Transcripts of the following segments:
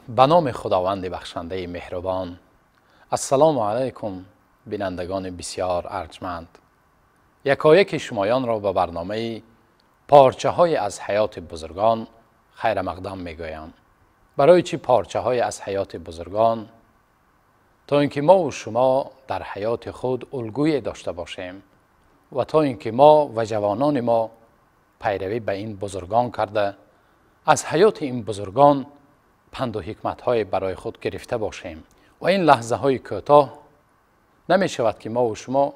Ба номи Худованди бахшандаи меҳрубон. Ассалому алайкум, бинандагони бисёр арҷманд. Якояки шумоёнро ба барномаи порчаҳое аз ҳаёти бузургон хайрамақдам мегӯям. Барои чӣ порчаҳое аз ҳаёти бузургон? То инки мо ва шумо дар ҳаёти худ улгӯе дошта бошем ва то инки мо ва ҷавонони мо пайравӣ ба ин бузургон карда, аз ҳаёти ин бузургон панду ҳикматҳое барои худ гирифта бошем. Ва ин лаҳзаҳои кӯтоҳ намешавад ки мо ва шумо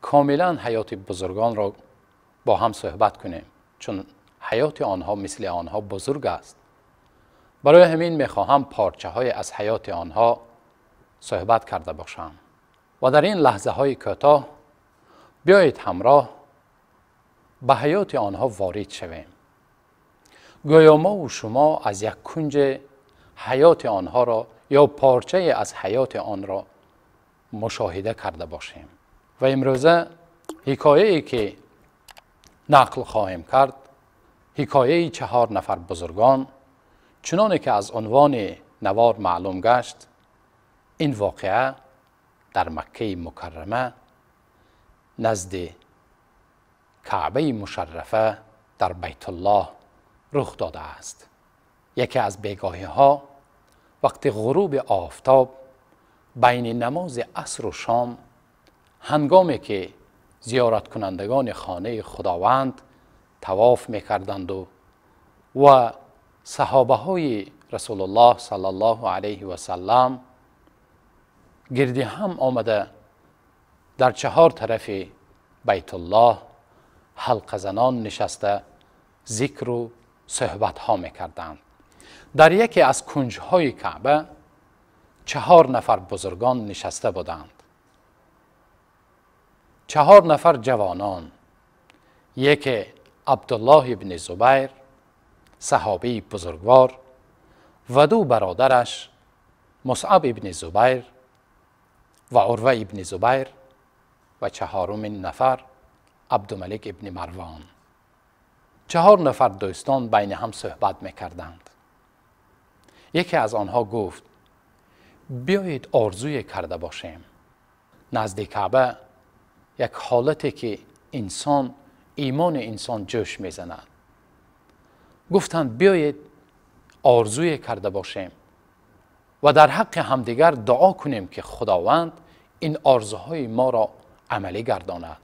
комилан ҳаёти бузургонро бо ҳам суҳбат кунем, чун ҳаёти онҳо мисли онҳо бузург аст. Барои ҳамин мехоҳам порчаҳое аз ҳаёти онҳо суҳбат карда бошам. Ва дар ин лаҳзаҳои кӯтоҳ биёед ҳамроҳ ба ҳаёти онҳо ворид шавем. Гӯё мо ва шумо аз як кунҷ ҳаёти онҳоро ё порчае аз ҳаёти онро мушоҳида карда бошем. Ва имрӯза ҳикояе ки нақл хоҳем кард, ҳикояи 4 нафар бузургон, чуноне ки аз унвони навор маълум гашт, ин воқеа дар Маккаи Мукаррама назди Каъбаи Мушаррафа дар Байтуллоҳ рух додааст. Яке аз бегоҳиҳо вақти ғуруби офтоб байни намози асру шом, ҳангоме ки зиёраткунандагони хонаи Худованд тавоф мекарданд ва саҳобаҳои Расулуллоҳ саллаллоҳу алайҳи васаллам гирди ҳам омада дар 4 тарафи Байтуллоҳ ҳалқазанон нишаста зикру суҳбатҳо мекарданд. Дар яке аз кунҷҳои Каъба 4 нафар бузургон нишаста буданд. 4 нафар ҷавонон, яке Абдуллоҳ ибни Зубайр, саҳобии бузургвор, ва 2 бародараш Мусъаб ибни Зубайр ва Урва ибни Зубайр ва 4-умин нафар Абдумалик ибни Марвон. 4 нафар дӯстон байни ҳам суҳбат мекарданд. Яке аз онҳо гуфт: биёед орзуе карда бошем. Назди Каъба як ҳолате ки инсон, имони инсон ҷӯш мезанад. Гуфтанд: биёед орзуе карда бошем ва дар ҳаққи ҳамдигар дуо кунем ки Худованд ин орзуҳои моро амалӣ гардонад.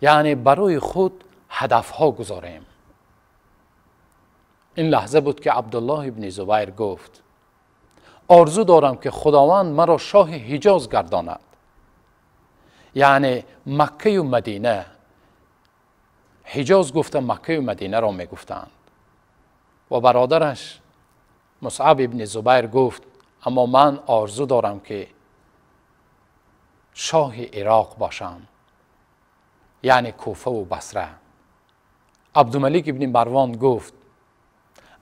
Яъне барои худ ҳадафҳо гузорем. Ин лаҳза буд ки Абдуллоҳ ибни Зубайр гуфт: орзу дорам ки Худованд маро шоҳи Ҳиҷоз гардонад, яъне Маккаю Мадина. Ҳиҷоз гуфта Маккаю Мадинаро мегуфтанд. Ва бародараш Мусъаб ибни Зубайр гуфт: аммо ман орзу дорам ки шоҳи Ироқ бошам, яъне Куфа ва Басра. Абдумалик ибни Марвон гуфт: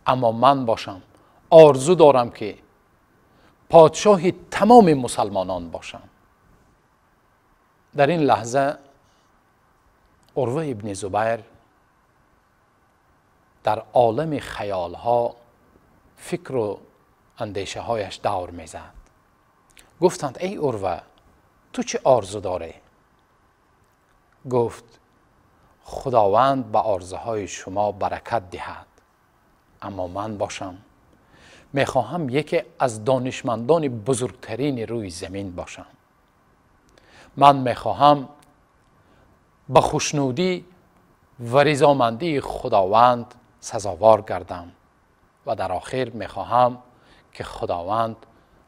аммо ман бошам, орзу дорам ки подшоҳи тамоми мусалмонон бошам. Дар ин лаҳза Урва ибни Зубайр дар олами хаёлҳо фикру андешаҳояш давр мезад. Гуфтанд: эй Урва, ту чӣ орзу дорӣ? Гуфт: Худованд ба орзуҳои шумо баракат диҳад, аммо ман бошам мехоҳам яке аз донишмандони бузургтарини рӯи замин бошам. Ман мехоҳам ба хушнудӣ ва ризомандии Худованд сазовор гардам ва дар охир мехоҳам ки Худованд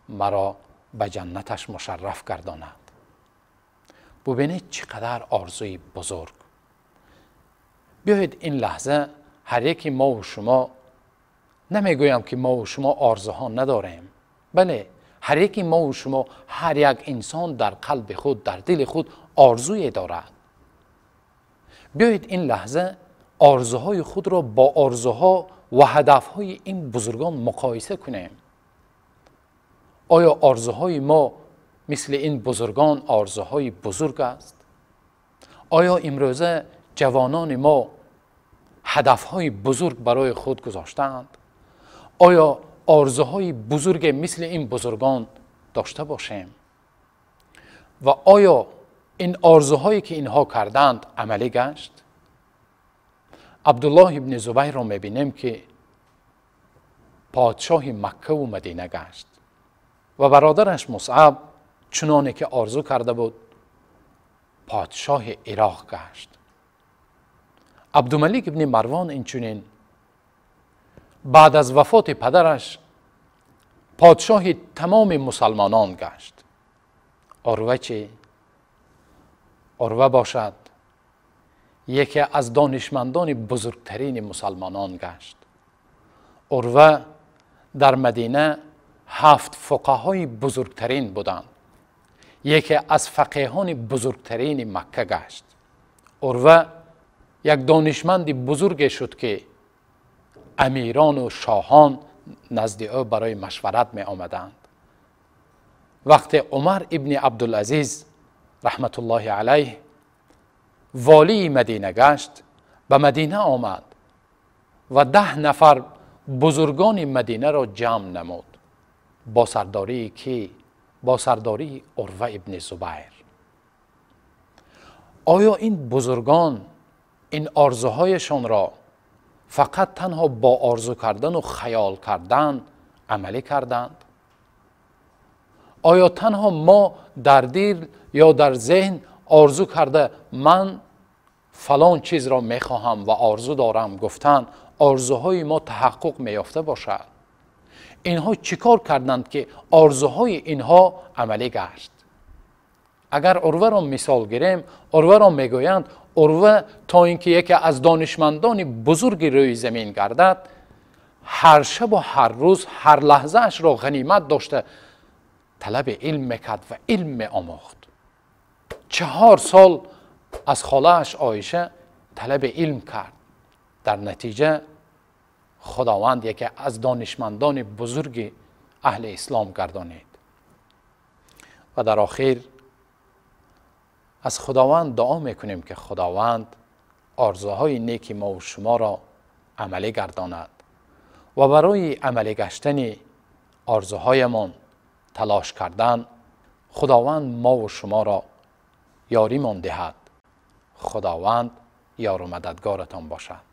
маро ба ҷаннаташ мушарраф гардонад. Бубинед чӣ қадар орзуи бузург. Биёед ин лаҳза ҳар яке мо ва шумо, намегӯям ки мо ва шумо орзуҳо надорем, бале ҳар яке мо ва шумо, ҳар як инсон дар қалби худ, дар дили худ орзуе дорад. Биёед ин лаҳза орзуҳои худро бо орзуҳо ва ҳадафҳои ин бузургон муқоиса кунем. Оё орзуҳои мо мисли ин бузургон орзуҳои бузург аст? Оё имрӯза ҷавонони мо ҳадафҳои бузург барои худ гузоштаанд? Оё орзуҳои бузурге мисли ин бузургон дошта бошем? Ва оё ин орзуҳое ки инҳо карданд амалӣ гашт? Абдуллоҳ ибни Зубайрро мебинем ки подшоҳи Макка ву Мадина гашт ва бародараш Мусъаб чуноне ки орзу карда буд подшоҳи Ироқ гашт. Абдумалик ибни Марвон инчунин баъд аз вафоти падараш подшоҳи тамоми мусалмонон гашт. Урва чӣ? Урва бошад яке аз донишмандони бузургтарини мусалмонон гашт. Урва дар Мадина 7 фуқаҳои бузургтарин буданд. Яке аз фақеҳони бузургтарини Макка гашт. Урва як донишманди бузурге шуд ки амирону шоҳон назди ӯ барои машварат меомаданд. Вақте Умар ибни Абдулазиз раҳматуллоҳи алайҳ волии Мадина гашт, ба Мадина омад ва 10 нафар бузургони Мадинаро ҷамъ намуд. Бо сардории кӣ? Бо сардории Урва ибни Зубайр. Оё ин бузургон ин орзуҳояшонро фақат танҳо бо орзу кардану хаёл кардан амалӣ карданд? Оё танҳо мо дар дил ё дар зеҳн орзу карда ман фалон чизро мехоҳам ва орзу дорам гуфтан орзуҳои мо таҳаққуқ меёфта бошад? Инҳо чӣ кор карданд ки орзуҳои инҳо амалӣ гашт? Агар Урваро мисол гирем, Урваро мегӯянд Урва то ин ки яке аз донишмандони бузурги рӯи замин гардад, ҳар шабу ҳар рӯз ҳар лаҳзаашро ғанимат дошта талаби илм мекард ва илм меомӯхт. 4 сол аз холааш Оиша талаби илм кард. Дар натиҷа Худованд яке аз донишмандони бузурги аҳли ислом гардонид. Ва дар охир аз Худованд дуо мекунем ки Худованд орзуҳои неки мо ва шуморо амалӣ гардонад ва барои амалӣ гаштани орзуҳоямон талош кардан Худованд мо ва шуморо ёримон диҳад. Худованд ёру мададгоратон бошад.